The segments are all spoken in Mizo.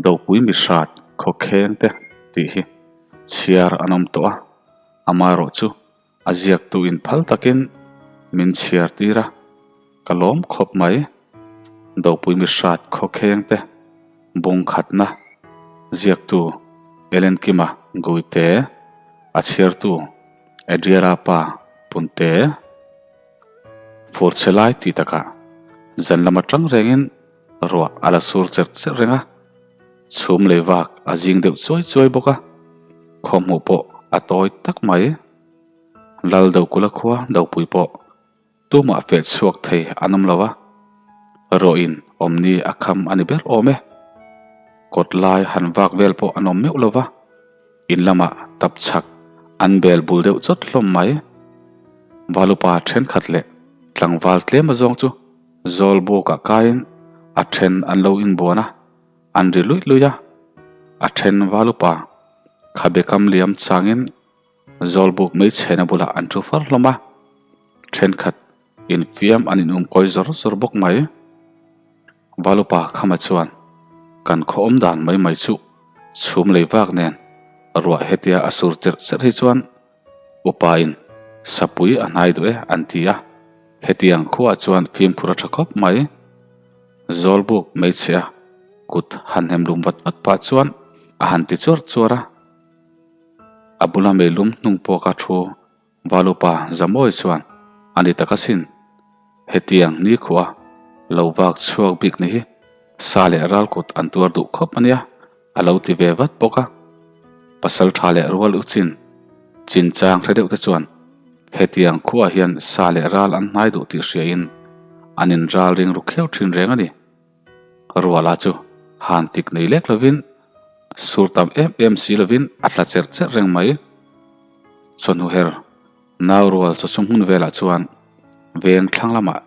Dopui mihrat khawkheng te tih hi chhiar an awm tawh a, amaherawhchu a ziaktu in phal takin min chhiar tir a, ka lawm khawp mai. Dopui mihrat khawkheng te bung khatna ziaktu Ellen Kima Guite, a chhiartu Adriara pa Punte. Fur chhe lai tih takah zan lam atang rengin ruah a la sur cherh cherh reng a, chhum lei vak a zing deuh chuai chuai bawk a, khawhmuh pawh a tawi tak mai. Lal Dokula khua Dopui pawh tumah feh chhuak thei an awm lo a, ruahin awmni a kham a ni ber awm e. Kawt lai han vak vel pawh an awm meuh lo va, in lamah tap chhak an bel bul deuh chawt hlawm mai. Valupa thenkhat leh tlangval tlem azawng chu Zawl bukah kaiin a then an lo inbuan a, an ri luih luih a. A then val upa khabe kam liam changin zawl buk mai chhena bulah an thu far hlawm a. Thenkhat infiam an inum kawi zawr zawr bawk mai. Val upa khama chuan kan khaw awm dan mai mai chu chhum lei vak nen ruah hetia a sur cherh cherh hi chuan Upain sapui a hnai duh e an ti a, hetiang khuaah chuan fimkhur a tha khawp mai. Zawlbuk hmeichhia kut han hem lum vat vat pah chuan a han ti chuar chuar a. A bula meilum hnung pawka thu Valupa Zamawi chuan a ni tak asin, hetiang nikhua lo vak chhuak bik ni hi sa leh ral kut an tuar duh khawp a nia. A lo ti ve vat bawk a. Pasal tha leh rual u chin chin chang hre deuh te chuan hetiang khuaah hian sa leh ral an hnai duh tih hriain an in ral ring ru kheuh thin reng a ni. Ruala chu han tik nei lek lovin sur tam em em si lovin a tla cherh cherh reng mai. Chawhnu her nau rual chaw chung hmun velah chuan veng thlang lamah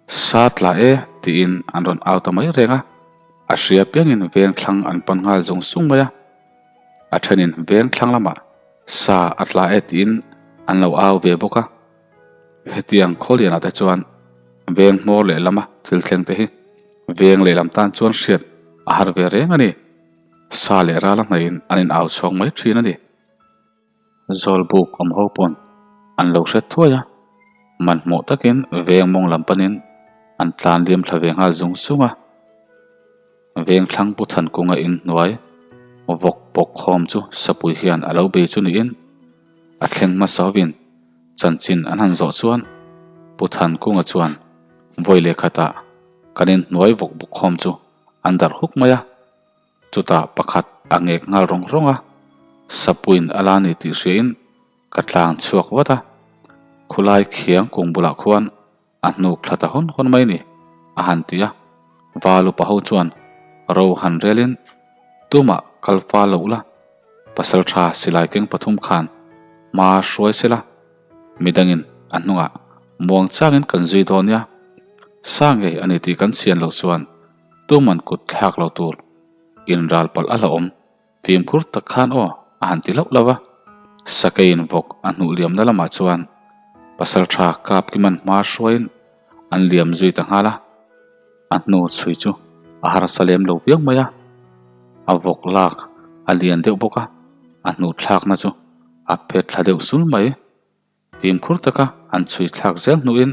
Sa tla e tiin an rawn au ta mai reng a, a hria piangin veng thlang an pan nghal zung sung mai a. A thenin veng thlang lamah sa a tla e tiin an lo au ve bawk a. Hetiang khawlianah te chuan veng hmawr lehlama thil thleng te hi veng lehlam tan chuan hriat a har ve reng a ni. Sa leh ral a hnaih in an in au chhuak mai thin a ni. Zawlbuk awm ho pawn an lo hret thuai a, manhmawh takin veng mawng lam panin an tlan liam thla ve nghal zung zung a. Veng thlang pu than kunga inhnuai vawk pawk khawm chu sapui hian a lo bei chu niin a thleng hmasa hovin chanchin an han zawh chuan pu than kunga chuan vawi leh khatah kan inhnuai vawk buk khawm chu an darh huk mai a. Chutah pakhat a ngek nghal rawng rawng a, Sapuiin a la ni tih hriain ka tlang chhuak vat a, khulai khiang kung bulah khuan a hnuk thla ta hawn hawn mai ni, a han ti a. Val upa ho chuan ro han relin tumah kal fa loh la, pasal tha silai keng pathum khan hma hruai se la, midangin a hnungah muang changin kan zui dawn nia, sa ngei a ni tih kan chian loh chuan Tuman kut thlak lo tur in ral palh a la awm, fimkhur tak khan aw a han ti hlauh lo a. Sakeiin vawk a hnuh liamna lamah chuan pasal tha kap kiman hma hruaiin an liam zui ta nghal a. A hnu chhui chu a harsa lem lo viau mai a, a vawk lak a lian deuh bawk a, a hnuh thlakna chu a phet thla deuh sul mai. Fimkhur taka an chhui thlak zel hnuin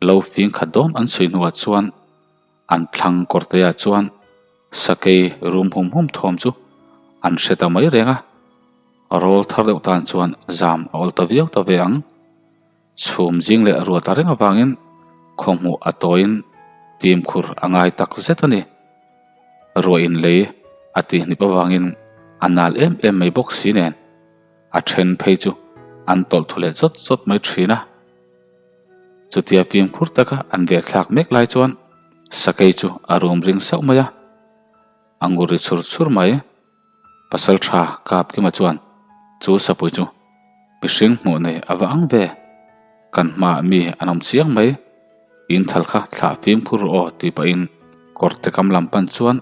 lo fing khat dawn an chhui hnuah chuan an thlang kawrteah chuan sakei rum hum hum thawm chu an hre ta mai reng a, rawl thar deuh tan chuan zam a awl ta viau ta ve ang. Chhum zing leh ruat a reng avangin khawhmuh a tawiin fimkhur a ngai tak zet a ni. Ruah in lei a tihnip avangin a nal em em mai bawk si nen. A then phei chu an tawlh thu leh chawt chawt mai thin a. Chutia fimkhur taka an ve thlak mek lai chuan sakei chu a rum ring sauh mai a, a ngur ri chhur chhur mai. Pasal tha kap kima chuan chu sapui chu mihring hmuh nei a va ang ve, kan hmaah mi an awm chiang mai, in thal kha thlah fimkhur rawh aw tih pahin kawrte kam lam pan chuan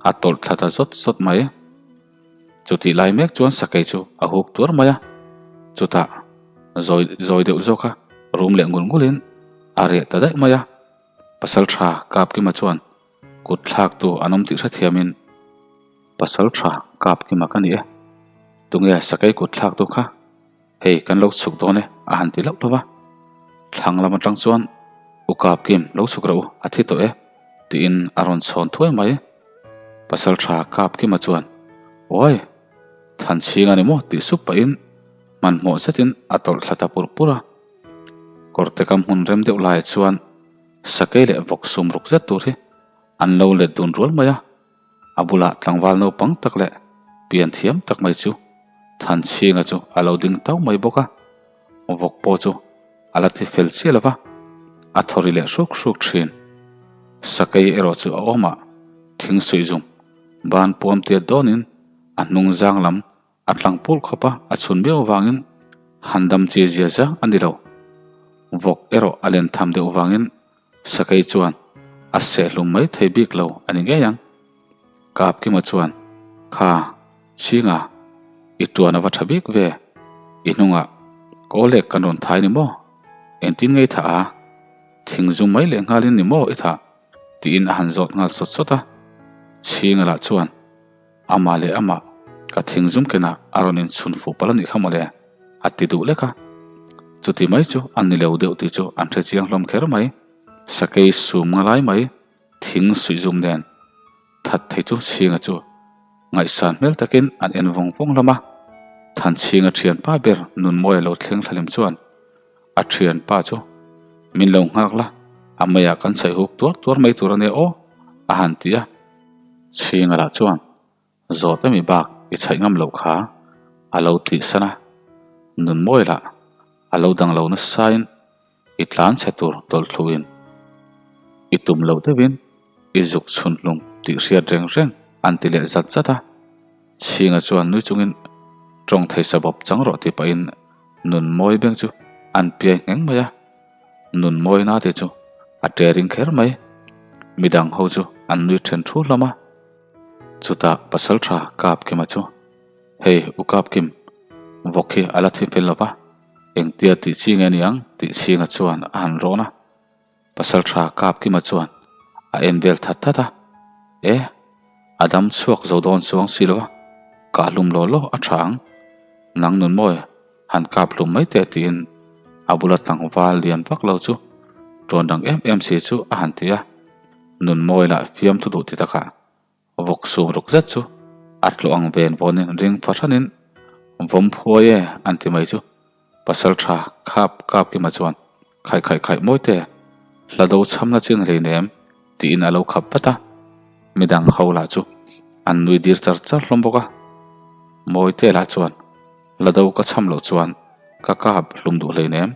a tawlh thla ta zawt zawt mai. Chutih lai mek chuan sakei chu a huk tuar mai a, chutah zawi zawi deuh zawk a rum leh ngul ngul in a reh ta daih mai a. Pasal tha Kapkima chuan kut thlak tu an awm tih hrethiam in. Pasalṭha Kapkima ka ni e. Tunge sakei kut thlak tu kha? Hei kan lo chhuk dawn e a han ti lauh lauh a. Thlang lam atang chuan U Kapkim lo chhuk rawh u a thi tawh e tiin a rawn chhawn thuai mai. Pasalṭha Kapkima chuan Awi! Thanchhing a ni maw tih sup pahin hmanhmawh zetin a tawlh thla ta pur pur a. Kawrte kam hmun rem deuh laiah chuan sakei leh vawk sum ruk zet tur hi an lo let dun rual mai a. A bulah tlangval naupang tak leh pian thiam tak mai chu Thanchhinga chu a lo ding tau mai bawk a, vawk pawh chu a la thi fel chiah lo va, a thaw ri leh hruk hruk thin. Sakei erawh chu a awmah thing suih zum ban puam tiat dawnin a hnung zang lam A tlang pulh khawp a, a chhun miau avangin han dam chi zia zang a ni lo. Vawk erawh a len tham deuh vangin Sakei chuan a seh hlum mai thei bik lo a ni ngei ang. Kapkima chuan, Kha, Chhinga, i tuan a va tha bik ve, i hnungah kawlek kan rawn thai ni maw? Engtin ngei thah a? Thing zum mai leh nghalin ni maw i thah? tiin a han zawt nghal sawt sawt a. Chhinga lah chuan, Amah leh amah, ka thing zum kenah a rawn inchhun fuh palh a nih kha mawle, a ti duh lek a. Chuti mai chu a ni lo deuh tih chu an hre chiang hlawm kher mai. Sakei sum nga lai mai, thing suih zum nen that thei chu Chhinga chu ngaihsan hmel takin an en vawng vawng hlawm a. Thanchhinga thianpa ber Nunmawia lo thleng thlalim chuan a thianpa chu min lo nghak la, a meiah kan chhaih huk tuar tuar mai tur a nia aw, a han ti a. Chhinga lah chuan zawt emi bak i chhaih ngam loh kha a lo tih san a, Nunmawi lah a lo dang lo nasain i tlan chhe tur tawlh thluin i tum loh deuhin i zuk chhun hlum tih hriat reng reng an ti leh zat zat a. Chhinga chuan nui chungin tawng thei sabawp chang rawh tih pahin Nunmawi beng chu an piai ngheng mai a. Nun mawina te chu a ṭe ring kher mai. Midang ho chu an nui ṭhen thu hlawm a. Chutah pasalṭha Kapkima chu, Hei u Kapkim, vawk hi a la thi fel lo va, engtia tih chi nge ni ang? tih chhinga chuan a han rawn a. Pasalṭha Kapkima chuan a en vel that that a, E, a dam chhuak zo dawn chuang si lo a, kah hlum law law a ṭha ang. Nang Nunmawi, Han kap hlum mai teh tiin a bula tlangval lian vak lo chu ṭawn dang em em si chu a han ti a. Nunmawi lah fiamthu duh ti takah vawk sum ruk zet chu a tlawh ang ven vawnin ring fahranin vawm phuai e an ti mai chu pasalṭha khap kap kima chuan khaih khaih khaih mawi te hla do chhamna chin hleinem tiin a lo khap vat a. Midang ho lah chu an nui dir char char hlawm bawk a. Mawite lah chuan La do ka chham loh chuan ka kap hlum duh hleinem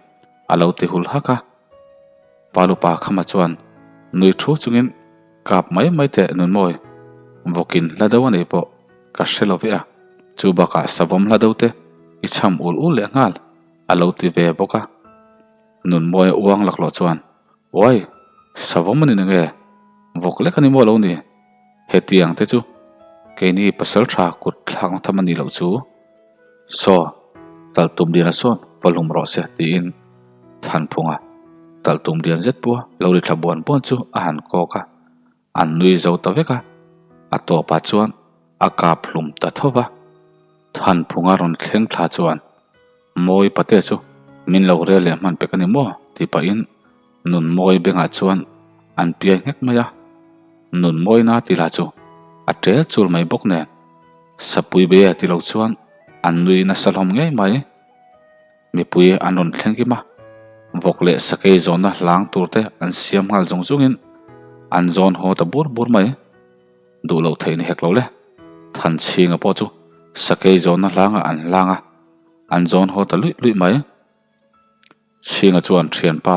a lo ti hul hak a. Palupa khama chuan nui thu chungin kap mai mai teh Nunmawi, vawkin hla do a nei pawh ka hre lo ve a, chu bakah savawm hla do te i chham ul ul leh nghal a lo ti ve bawk a. Nunmawi a uang laklawh chuan Uai, savawm a ni na nge? Vawk lek a ni maw lo ni? Hetiang te chu keini pasal tha kut thlakna tham a nih loh chu. Saw, talhtum lian a sawn va hlum rawh se tiin Thanphunga talhtum lian zet pawh lo ri thla buan buan chu a han kawk a, an nui zo ta vek a, a tawpah chuan a kap hlum ta tho va. Thanphunga rawn thleng thla chuan Mawi pate chu min lo rel leh hman pek a ni maw? tih pahin Nunmawi bengah chuan an piai nghek mai a. Nunmawina tih lah chu a ṭel chul mai bawk nen Sapui be ti lo chuan an nui nasa hlawm ngei mai. Mipui an rawn thleng kim a, vawk leh sakei zawnna hlang tur te an siam nghal zung zungin an zawn haw ta bur bur mai. Duh loh theih ni hek lo le. Thanchhinga pawh chu sakei zawnna hlangah an hlang a, an zawn haw ta luih luih mai. Chhinga chuan thianpa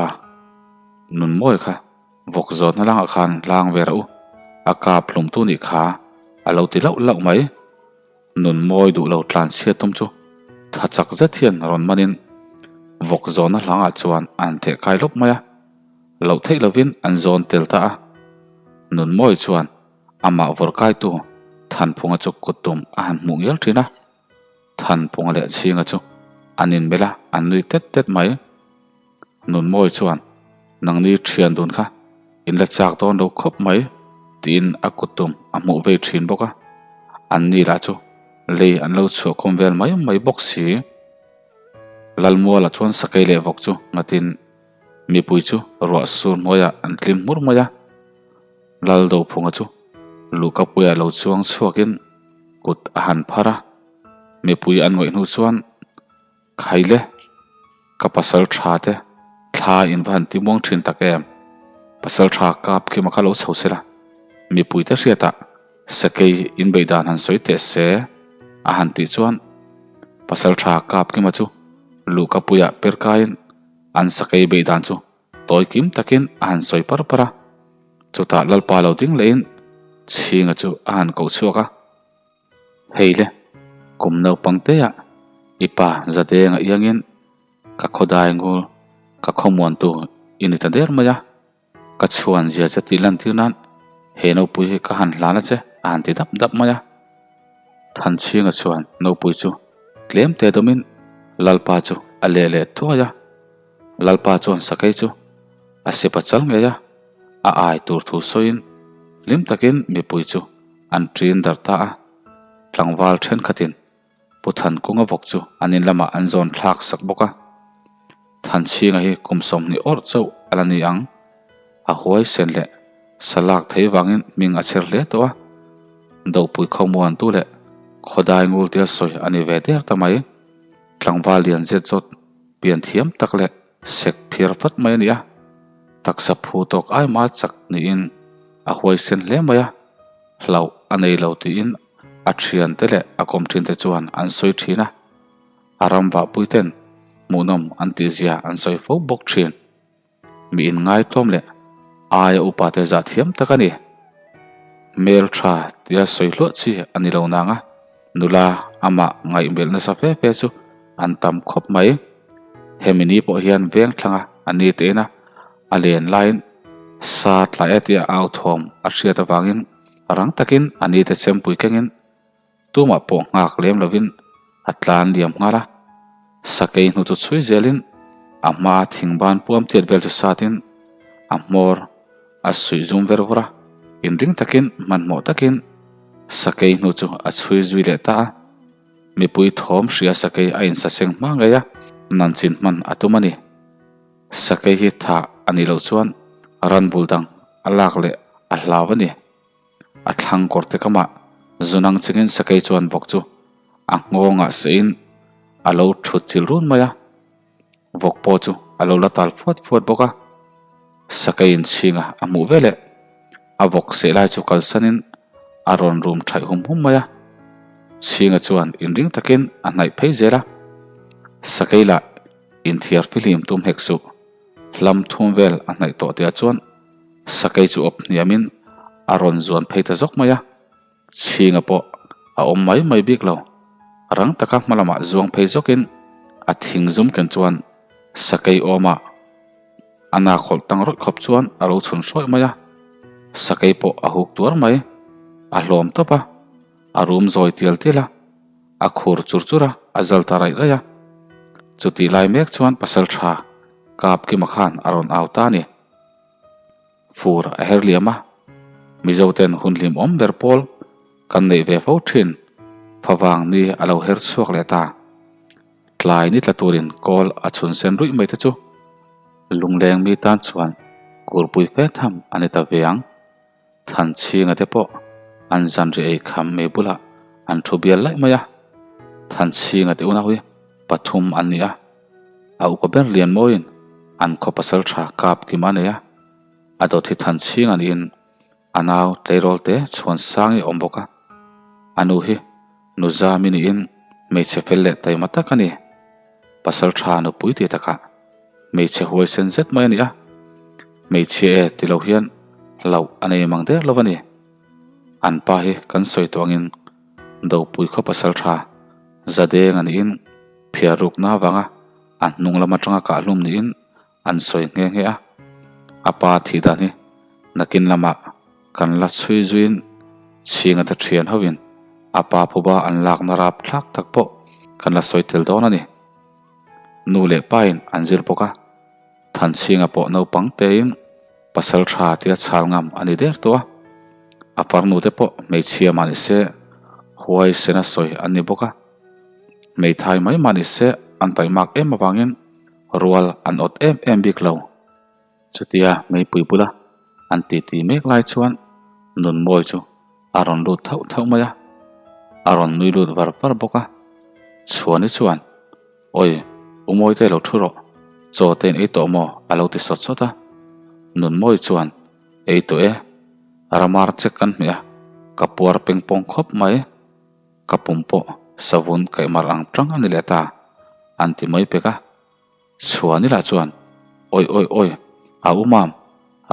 Nunmawi kha vawk zawnna langah khan hlang ve rah u, a kap hlumtu nih kha a lo ti lauh lauh mai. Nunmawi duh lo tlan chhiat tum chu tha chak zet hian rawn manin vawk zawnna hlangah chuan an theh kai lawp mai a, loh theih lovin an zawn tel ta a. Nunmawi chuan amah vawrh kaitu Thanphunga chu kut tum a han hmuh ngial thin a. Thanphunga leh Chhinga chu an inmelh a, an nui tet tet mai. Nunmawi chuan, Nangni thian dun kha in la chak dawn lo khawp mai, tiin a kut tum a hmuh vei thin bawk a. Anni lah chu lei an lo chhuah khawm vel mai mai bawk si. Lalmuala chuan sakei leh vawk chu ngatin mipui chu ruah sur hnuaiah an tlim hmur mai a. Laldophunga chu luhkapuiah lo chuang chhuakin kut a han phar a, mipui an ngawih hnu chuan Khaile, ka pasal tha te thla in va han ti muang thin tak em? Pasal tha kap khi ma kha lo chho se la, mipui te hriatah sakei in beih dan han sawi teh se a han tih chuan pasal tha kap kima chu luhkapuiah per kaiin an sakei beih dan chu tawi kim takin a han sawi par par a. Chutah Lalpa lo ding lehin Chhinga chu a han koh chhuak a. Hei le, kum naupang teah i pa Zadenga iangin ka khawdai ngul, ka khawmuantu i ni ta der mai a, ka chhuan zia che tih lantir nan he nopui hi ka han hlan a che a han ti dap dap mai a. Thanchhinga chuan nopui chu tlem te dawmin Lalpa chu a leh leh thuai a, Lalpa chuan sakei chu a sipa chal ngei a, a ai tur thu sawiin hlim takin mipui chu an ṭin darh ta a, tlangval ṭhenkhatin Pu Thankunga vawk chu an in lamah an zawn thlak sak bawk a. Thanchhinga hi kum 20 awrh chauh a la ni ang. A huaisen leh sa lak thei vangin hming a chher hle tawh a, Dopui khawmuantu leh khawdai ngul tia sawi a ni ve der ta mai. Tlangval lian zet zawt pian thiam tak leh sek phiar vat mai a ni a, taksa phu tawk ai ma chak niin a huaisen hle mai a. Hlauh a nei lo tiin a thiante leh a kawm thinte chuan an sawi thin a, a ram vahpuiten hmuhnawm an tihzia an sawi fo bawk thin. Mi inngaitawm leh aia upate zah thiam tak a ni. Hmel tha tia sawi hluah chi a ni lo nang a, nula amah ngaihmelh nasa fe fe chu an tam khawp mai. Hemi ni pawh hian veng thlanga a ni tein a, A len laiin sa tla e tia au thawm a hriat avangin rang takin a nite chempui kengin tumah pawh nghak lem lovin a tlan liam nghal a. Sakei hnu chu chhui zelin a hma thingban puam tiat vel chu satin a hmawr a suih zum ver vur a, inring takin hmanhmawh takin sakei hnu chu a chhui zui leh ta a. Mipui thawm hria sakei a insaseng hma ngei a, nanchin hman a tum a ni. Sakei hi tha a nih loh chuan ran bul dang a lak leh a hlau a ni. A thlang kawr te kamah zunang chungin sakei chuan vawk chu a nghawngah seiin a lo thut chil run mai a. Vawk pawh chu a lo la tal fuat fuat bawk a. Sakei inchhinga a hmuh veleh a vawk seh lai chu kalsanin a rawn rum thaih hum hum mai a. Chhinga chuan inring takin a hnaih phei zel a. Sakei lah Inthiar fihlim tum hek suh. Hlam thum vel a hnaih tawh tihah chuan sakei chu awp hniamin a rawn zuan phei ta zawk mai a. Chhinga pawh a awm mai mai bik lo. Rang taka hma lamah zuang phei zawkin a thing zum ken chuan sakei awmah a nak hawlh tang rawih khawp chuan a lo chhun hrawih mai a. Sakei pawh a huk tuar mai. A hlawm tawp a, a rum zawi tial tial a. A khur chur chur a, a zal ta raih raih a. Chutih lai mek chuan pasal tha Kap Kima khan a rawn au ta a ni. Fur a her liam a, Mizo ten hun hlim awm ber pawl kan neih ve fo thin favang ni a lo her chhuak leh ta. Tlai ni tla turin kawl a chhun sen ruih mai te chu lungleng mi tan chuan kurpui fe tham a ni ta ve ang. Thanchhinga te pawh an zanri ei kham mei bulah an thu bial laih mai a, Thanchhinga te unau hi pathum an ni a, a upa ber lian mawiin an khaw pasal tha kap kim a nei a, a dawt hi Thanchhinga niin a nau tleirawl te chhuan sang hi a awm bawk a, a nu hi nu Zami niin hmeichhe fel leh taima tak a ni, pasal tha nupui tih takah. Hmeichhe huaisen zet mai a ni a, hmeichhia e ti lo hian hlauh a nei mang der lo a ni. An pa hi kan sawi tawh angin Dopui khaw pasal tha Zadeng a niin phiar rukna avanga a hnung lam atanga kahhlum niin an sawi nghe nghe a. A pa thih dan hi nakin lamah kan la chhui zuiin chhinga te thian hoin a pa phuba an lakna rap thlak tak pawh kan la sawi tel dawn a ni. Nu leh pain an zir bawk a, Thanchhinga pawh naupang tein pasal tha tia chhal ngam a ni der tawh a, a farnu te pawh hmeichhia mah ni se. Huaisena sawi an ni bawk a. Hmeithai mai mah ni se an taimak em avangin rual an awt em em bik lo. Chutia meipui bula an titi mek lai chuan Nunmawi chu a rawn lut thauh thauh mai a, a rawn nui lut var var bawk a. Chhuani chuan, Awi, U Mawite lo thu rawh, chaw te in ei tawh maw? a lo ti sawt sawt a. Nunmawi chuan, Ei tawh e, ramar che kan hmeh a, ka puar peng pawng khawp mai. Ka pum pawh savun kaihmar ang tang a ni leh ta, an ti mai pek a. Chhuani lah chuan, Awi awi awi, a u mam,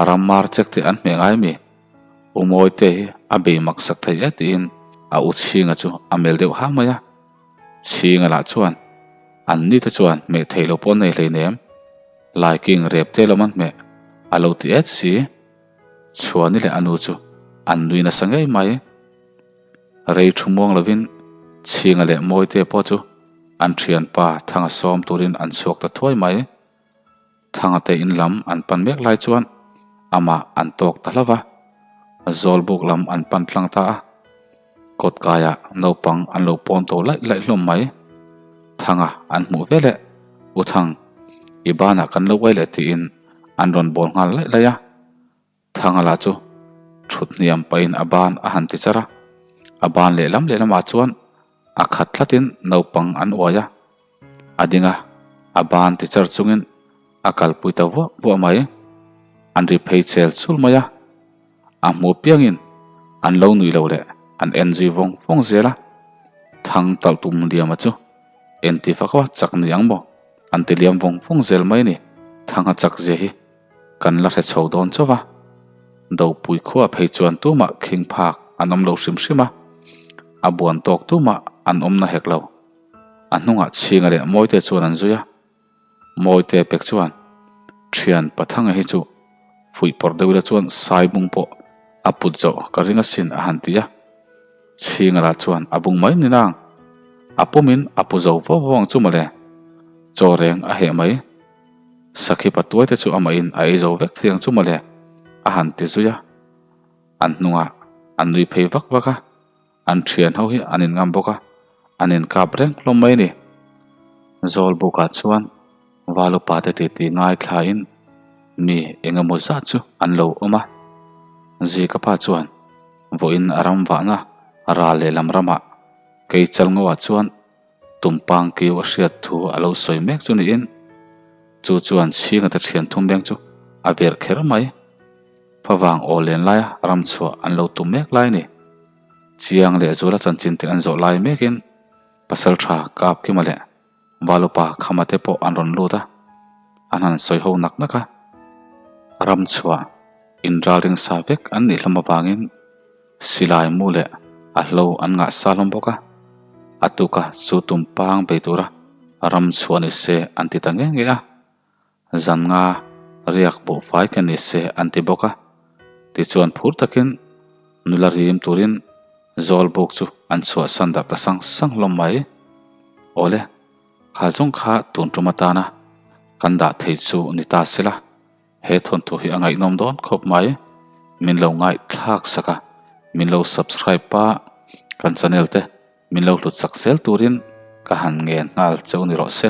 ramar chek te an hmeh ngai mi? U Mawite hi a bei mak sak thei e tiin a u Chhinga chu a mel deuh ha mai a. Chhinga lah chuan, An ni te chuan hmeh thei lo pawh nei hleinem, Laiking rep te lawm an hmeh, a lo ti et si. Chhuani leh a nu chu an nui nasa ngei mai. Rei thu muang lovin Chhinga leh Mawite pawh chu an thianpa Thanga sawm turin an chhuak ta thuai mai. Thanga te in lam an pan mek lai chuan amah an tawk ta hlauh va, Zawlbuk lam an pan tlang ta a. Kawtkaiah naupang an lo pawn to laih laih hlawm mai. Thanga an hmuh ve leh, U Thang, i banah kan lo uai leh tiin an rawn bawl nghal laih laih a. Thanga lah chu thut hniam pahin a ban a han ti char a, a ban lehlam lehlamah chuan a khat tlatin naupang an uai a, a ding a, a ban ti char chungin a kalpui ta vuah vuah mai. An ri phei chel chul mai a, a hmu piangin an lo nui lo leh an en zui vawng vawng zel a, Thang talh tum liama chu enti fak a chak ni ang maw an ti liam vawng vawng zel mai a ni, Thanga chak zia hi. Kan la hre chho dawn chauh va, Dopui khua phei chuan tumah khing phak an awm lo hrim hrim a, a buan tawk tumah an awm na hek lo. A hnungah Chhinga leh Mawite chuan an zui a, Mawite pek chuan Thian Pathanga hi chu fuih pawrh deuh ila chuan Saibung pawh a put zawh ka ring asin a han ti a. Chhinga lah chuan a bung mai ni nang, a pumin a pu zo vau vau ang chu mawle, chaw reng a heh mai. Sakhi patuai te chu amahin a ei zo vek thei ang chu mawle, a han ti zui a. An hnungah an nui phei vak vak a, an thian ho hi an inngam bawk a, an inkap reng hlawm mai a ni. Zawlbukah chuan Valupa te titi ngaithlain mi eng emaw zat chu an lo awm a. Zika pa chuan vawiin a ram vahna ral lehlam ramah kei Chalngoah chuan Tumpang kiu a hriat thu a lo sawi mek chu niin, chu chuan Chhingate thian thum beng chu a verh kher mai. Favang aw len laia ram chhuah an lo tum mek lai a ni. Chiang leh Zuala chanchin te an zawh lai mekin Pasaltha Kapkima leh Valupa Khamate pawh an rawn lut a, an han sawi ho nak nak a. Ram chhuah inralring sa vek an nih hlawm avangin Silai mu leh a hlo an ngah sa hlawm bawk a, a tuka chu tumpang bei tura ram chhuah ni se an ti ta nge nge a, zan nga riak buhfai kha ni se an ti bawk a, tichuan phur takin nula rim turin Zawlbuk chu an chhuahsan darh ta sang sang hlawm mai. Awle, kha zawng kha tun tum atana kan dah thei chu ni ta sela. He thawnthu hi a ngaihnawm dawn khawp mai. Min lo ngaihthlak sak a, min lo subscribe a, kan channel te min lo hlut sak zel turin ka han ngen nghal cheu ni rawh se.